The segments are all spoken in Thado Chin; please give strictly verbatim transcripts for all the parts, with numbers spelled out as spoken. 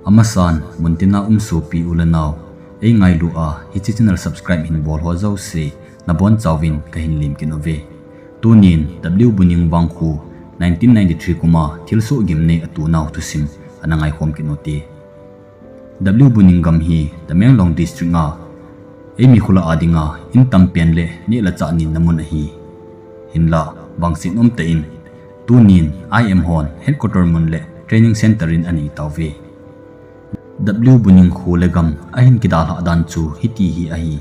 Amasan, muntina um sopi u le nau, ei ngailu a, hiche channel subscribe hin bol ho jouse, nabonchauvin kahin lemkit uve. Tunin, W Buning vangkho, nineteen ninety-three kuma thilsoh gimnei atonau thusim ana ngaikhom kit ute. W Buning gam hi Tamenglong District a, eimi khola a dinga, in tampen le neh le chah nenna mun ahi. Hinla, vangset umtah in, tunin I M hon headquarter mun le training center in anei tauve. W Buning kho le gam ahin kidalhah dan chu hiti hi ahi.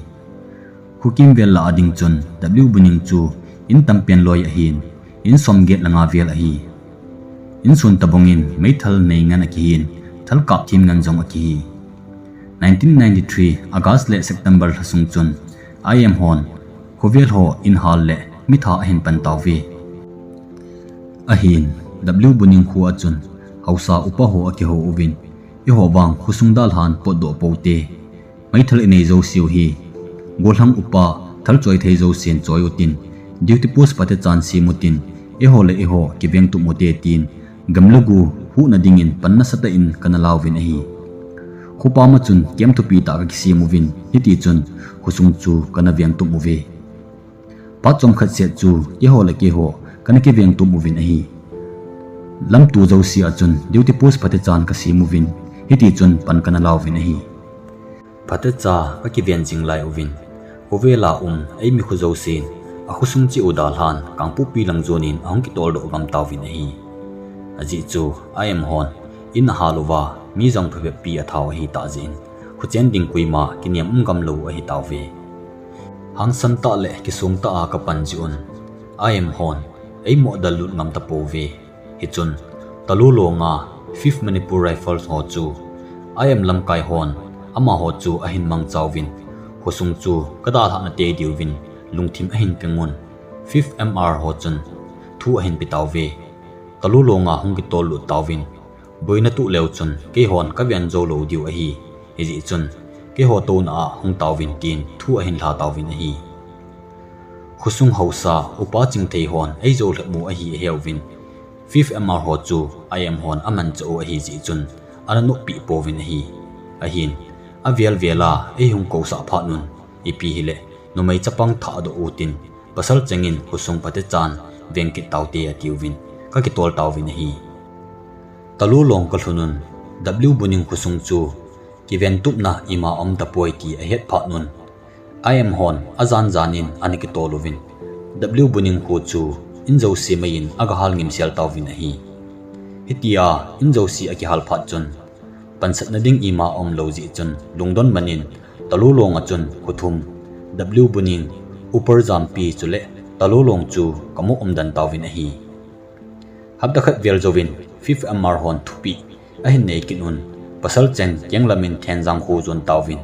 Khokimvel lah a ding chun W Buning chu in tampen loi ahin, in somget le nga vel ahi. Insun tabangin meithal nei ngen akihin, thalkap them ngen jong akihi. Nineteen ninety-three August le September lha sung chun I M hon khovel ho in hal le mitha ahin pan tauve. Ahin, W Buning kho a chun, haosa upa ho akihou uvin, eiho vang khosung dalhan potdoh poute. Meithal inei jouseu hi, gollhang upa, thalchoi thei jousen choi utin, duty post phatechan sem utin, eiho le eiho kivengtup ute tin, gam le go huhna dingin pan nasatah in kana lauvin ahi. Khopama chun camp thupi tah kakisem uvin, hitichun khosung chu kana vengtup uve. Phat chomkhat seh chu keiho le keiho kana kivengtup uvin ahi. Lamto jouse a chun duty post phatechan kasem uvin, hitichun pan kana lauvin ahi. Phatecha kakiven jing lai uvin, khovela um eimi kho jousen akhosung cheh u dalhan Kangpokpi lang jonin ahung kitoldoh gam tauvin ahi. Ajeh chu I M hon in ahal uva, mi jong phabep pi athau ahitah jeh in, khochen ding koima kinem um gamlou ahitauve. Hangsan tah le kisong tah a kapan jeh un, I M hon eimoh dallut ngam tapouve. Hichun, Talulong a Fifth Manipur Rifles ho chu I M lamkai hon amaho chu ahin mangchauvin, khosung chu kadalhah nate diuvin lungthim ahin pengun, Fifth M R ho chun thu ahin pe tauve. Talulong a hung kitollut tauvin, boina toh leu chun keihon kaven joulou diu ahi. Hijeh chun, keiho touna a hung tauvin tin thu ahin lha tauvin ahi. Khosung haosa upa Chingthei hon eijou lhep u ahi aheuvin, Fifth M R ho chu I M hon amanchah u ahijeh chun, ana noppeh pouvin ahi. Ahin, avel vel a eihung kousah phatnun, ipi hile, numei chapang thahdoh utin, pasal chengin khosung phatechan veng kit taute atiuvin, kakitol tauvin ahi. Talulong kalhunun, W Buning khosung chu kiventupna ima aum tapoi ti ahet phatnun, I M hon ajan janin ana kitol uvin, W Buning kho chu in jouse maiyin agahal ngimsel tauvin ahi. Hitia in jouse akihal phat chun, pansatna ding ima aumlou jeh chun lungdon manin, Talulong a chun kho thum, W Buning, Upper Jampi chule Talulong chu kamoh umden tauvin ahi. Hapta khat vel jouvin Fifth M R hon thupeh ahin nei kit un, pasal cheng kenglamin Thenjang kho jon tauvin,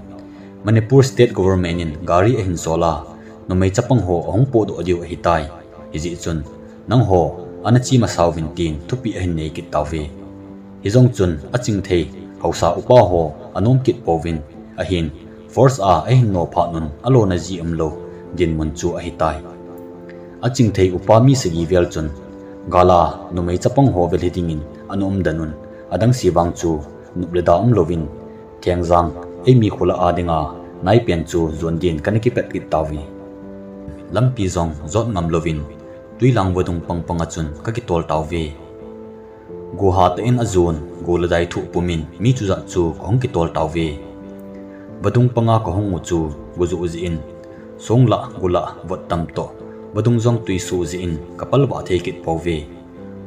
Manipur State Government in gari ahin sol a, numei chapang ho ahung potdoh diu ahitai. Hijeh chun, nangho ana che masauvin tin thupeh ahin nei kit tauve. Hijong chun, a Chingthei haosa upa ho anom kit pouvin, ahin, force a ahin no phatnun alona ji umlou dinmun chu ahitai. A Chingthei upa mi sagi vel chun, gal a numei chapang ho vel hidingin ana umden un, adangse vang chu nop le da umlouvin, Thengjang, eimi khola a dinga naipen chu jon din kana kipet kit tauve. Lampi jong jot ngamlouvin, Tuilang vadung pangpang a chun kakitol tauve. Go hatah in ajon, go le dai thoh pumin mi chujat chu kahung kitol tauve. Vadung panga kahung u chu go joh jeh in, song lah, go lah, vot tam toh, vadung jong tui soh jeh in kapalvah thei kit pouve.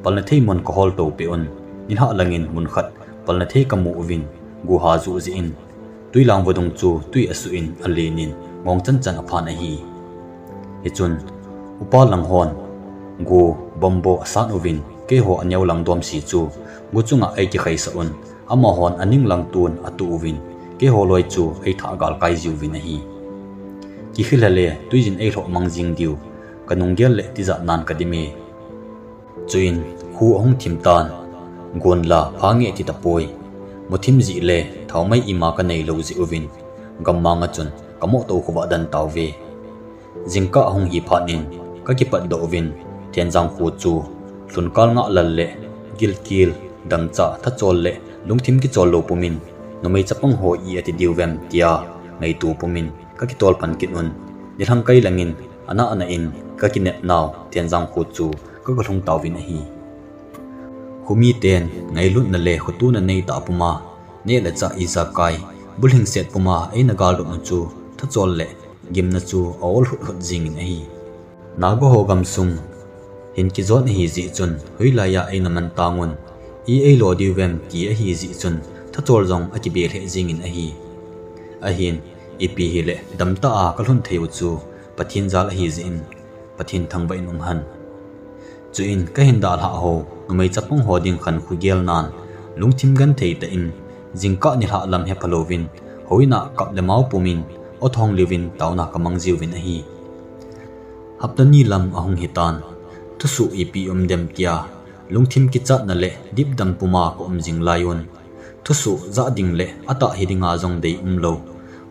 Palna thei mun kahol toupeh un, nilhah langin mun khat palna thei kamu uvin, go ha joh jeh in, Tuilang vadung chu tui asuh in alenin ngong chanchan aphan ahi. Hichun, upa lang hon go bombo asat uvin, keiho aneo lang domse chu go chunga eikikhaisah un, amahon aning lang tun atuh uvin, keiho loi chu eithah galkai jiuvin ahi. Kikhel le tuijin eilhoh mang jing diu, kanunggel le tijat nan kadime. Chuin, kho ahung thim tan, gon la pha nge ti tapoi. Muthim jeh le thaomai ima kaneilou jeh uvin, gammang a chun kamoh tou khovah den tauve. Jingkah ahung hi phatnin, kakipatdoh uvin, Thenjang kho chu lhunkal ngah lal le gilkel, damcha, thachol le Lungthim kichol lou pumin, numei chapang ho i ati diu vem tia ngaito pumin, ka kitol pan kit un, nilhang kai langin, ana ana in, ka kinet nau, Thenjang kho chu, ka galhung tauvin ahi. Khomiten, ngailutna le khotuna nei ta puma, neh le chah ijakai, bulhingset puma eina galdop u chu, thachol le gimna chu a ol hut hut jingin ahi. Naga ho gamsung hin kijot ahi jeh chun, hoilaiya eina man tangun, i eilo diu vem ti ahi jeh chun, thachol jong akibe lheh jingin ahi. Ahin, ipi hile, damtah a kalhun thei u chu, Pathen jal ahi jeh in, Pathen thangvah in um hen. Chuin kahin dalhah ho, numei chapang ho ding khankho gelnan, lungthim genthei tah in, jingkah nilhah lam hepha louvin, houin a kap le mao pumin, o thong liuvin taona kamang jiuvin ahi. Hapta ni lam ahung hitan, thusoh ipi um dem tia, lungthim kichatna le dipdam puma ka um jing lai un, thusoh jah ding le atah hi dinga jong dei umlou.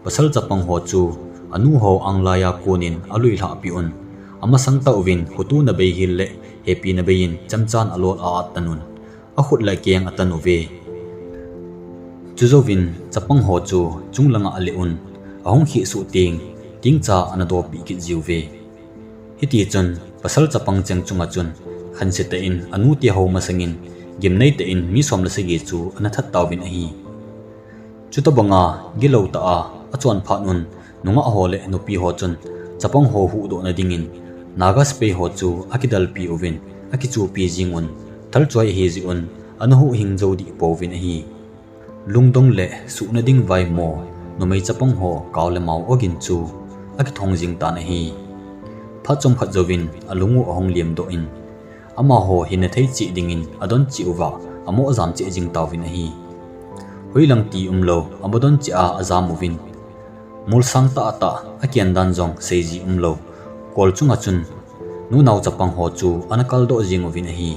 Pasal chapang ho chu, anu ho anglaiya konin alui lhahpi un. Amasang tauvin, khotuna beihil le hepina beiyin, chemchan alol a-at tan un. Akhut le akeng atan uve. Chujouvin, chapang ho chu, chunglanga ale un. Ahung khehsoh teng, tingcha ana dopi kit jiuve. Hitichun, pasal chapang cheng chunga chun, khanse tah in, anute ho masangin, gimnei tah in, mi som le sagi chu, ana that tauvin ahi. Chutobanga, gilou tah a, achon phat un, nungah ho le nupi ho chun, chapang ho huhdohna dingin, Naga sepai ho chu, akidalpi uvin, akichopi jing un, thalchoi ahi jeh un, ana huhhing jou dih pouvin ahi. Lungdong le suhna ding vaimo, numei chapang ho, kao le mao ogin chu, akithong jing tan ahi. Phat chomkhat jouvin, alung u ahung liamdoh in, amaho hinna thei cheh dingin, adon cheh uva, amo ajam cheh jing tauvin ahi. Hoilang ti umlou, amo don cheh a ajam uvin. Molsang tah tah, akian dan jong seiji umlou. Kol chunga chun, nunao chapang ho chu ana kaldoh jing uvin ahi.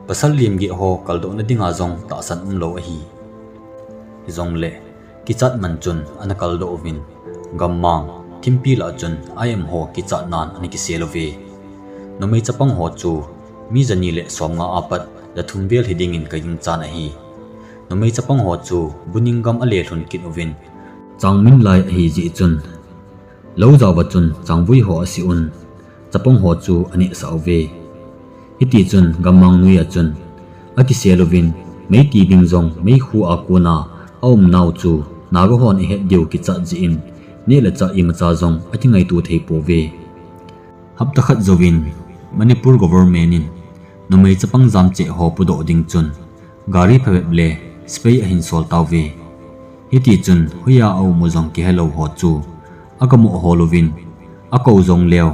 Pasal limgeh ho kaldohna dinga jong tahsan umlou ahi. Hijongle, kichat man chun ana kaldoh uvin. Gammang, thimpi lah chun I M ho kichatnan ana kisel uve. Numei chapang ho chu, mi jani le somnga apat, jathum vel hi dingin kagingchan ahi. Numei chapang ho chu, buning gam alelhun kit uvin. Changmin lai ahi jeh chun, lou jaova chun changvui ho asih un, chapang ho chu anehsah uve. Hitichun gammang noiya chun, akisel uvin, meiti ding jong meikhu a kona aumnau chu, Naga hon ahet diu kichat jeh in, neh le chah imacha jong akingaito thei pouve. Hapta khat jouvin, Manipur government in, numei chapang jamcheh ho pudoh ding chun, gari phabep le sepai ahin sol tauve. Hitichun, hoiya aum u jong kihelou ho chu, agamoh hol uvin, akou jongleu,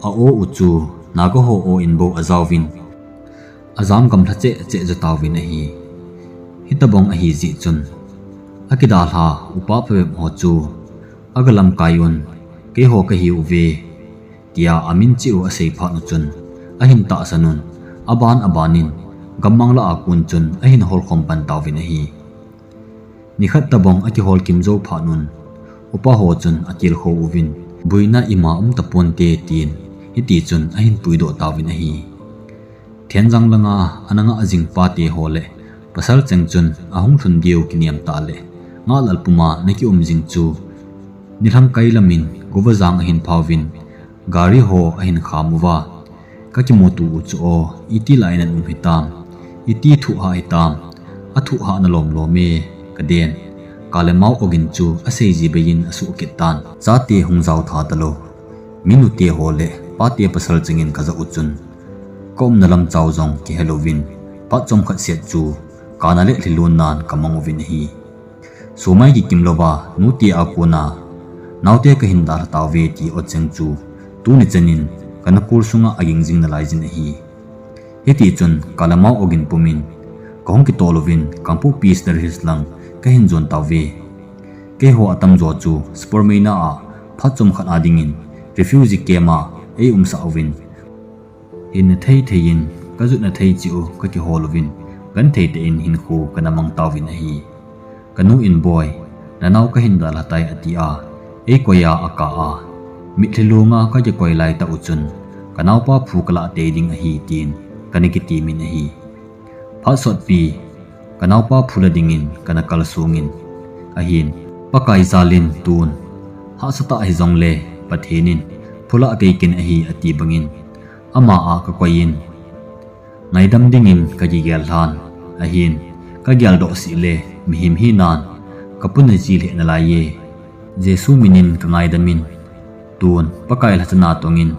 a-o u chu, Naga ho o in bou ajauvin, ajam gamlha cheh cheh jotauvin ahi. Hitobang ahi jeh chun, akidalha upa phabep ho chu, agalamkai un, keiho kahiuve, tia amin cheh u asei phat u chun, ahin tahsan un, aban abanin, gammang lah a kon chun, ahin holkhom pan tauvin ahi. Nikhat tobang akihol kim jou phat un, upa ho chun atilkhou uvin, boina ima um taponte tin, hitichun ahin puidoh tauvin ahi. Thenjang langa ana ngah jing pate ho le, pasal cheng chun ahung lhun diu kinem tah le, ngahlel puma nakium jing chu, nilhang kai lamin, Govajang ahin phauvin, gari ho ahin kham uva, kakimuto u chu o, iti lai nan um hitam, iti thuhah hitam, athuhhahna lomlom e, kaden, ka le mao ogin chu aseiji beiyin asuh kit tan, chate hung jao tha talou. Minute ho le pate pasal chengin kajah u chun, kaumna lamchao jong kihelouvin, phat chomkhat set chu kana le lhilunnan kamang uvin ahi. Sumai kikim louva, nute a kona, naote kahin dalha tauve ti o cheng chu, tuni chenin kana kol sunga aging jing nalaijin ahi. Hitichun, ka le mao ogin pumin, kahung kitol uvin, Kangpokpi Sadar Hills lang kahin jon tauve. Keiho atamjo chu, Sapermeina a, phat chomkhat a dingin, refugee camp a eiumsah uvin, hinna thei theiyin, kajutna thei cheh u kakihol uvin, genthei tah in hinkho kana mang tauvin ahi. Kanu in, Boi, nanao kahin dalha tai, atia, eikoi a akah a, mitlhi lunga kakikoi laitah u chun, kanaopa phu kalah tei ding ahi, tin kana kitimin ahi. Phat sotpi, Kanaopa phula dingin kana kalsongin, ahin, Pakai jalin tun hahsatah hijongle Pathen in phula keikin ahi ati bangin, ama a kakoiyin, ngaidam dingin kagigel lhan, ahin, kageldoh seh le mihem hinan kapuna ji lheh nalaiye. Jesu minin kangaidamin, tun Pakai lhachana tongin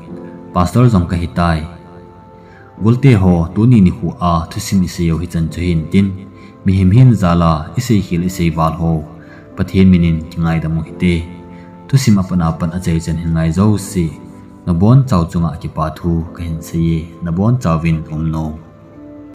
pastor jong kahitai. Golte ho, tuni nikho a thusim isei u hichan chu hintin, mihem hin jal a iseikhel iseival ho Pathen minin kingaidam u hite. Thusim apat apat achaichan hin ngai jouse, nabonchau chunga kipa thu kahin seiye, nabonchauvin umnom.